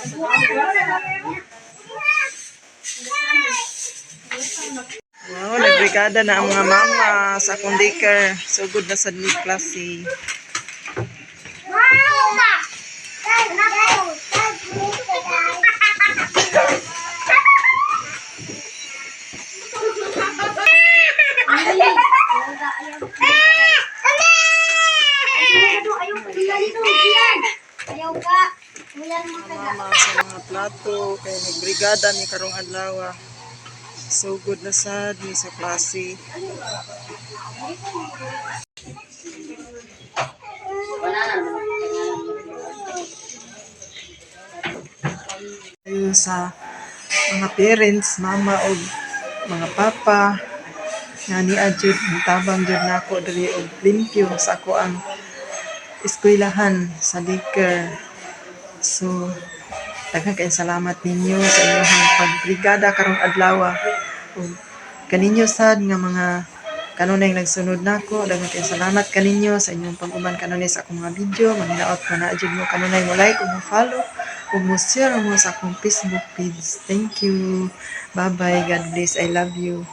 Wow, nagbrigada na ang mga mama sa akong daycare. So good na sa ni klase. Ayaw ka. Wala namang taga. Mama sa mga plato kay nagbrigada ni karong adlaw. So good na sad ni sa klase. Ayo sa mga parents, mama o mga papa nga ni jud tabang jud nako diri og limpyo sa ako ang eskwelahan sa daycare. So daghan kayong salamat ninyo sa inyong pagbrigada karong adlaw. Ug kaninyo sad nga mga kanunay nagsunod nako, daghan kayong salamat kaninyo sa inyong pag-uban kanunay sa akong mga video. Manghinaot ko na jud mo kanunay mo like ug mo follow ug mo share mo sa akong Facebook page. Thank you. Bye-bye. God bless. I love you.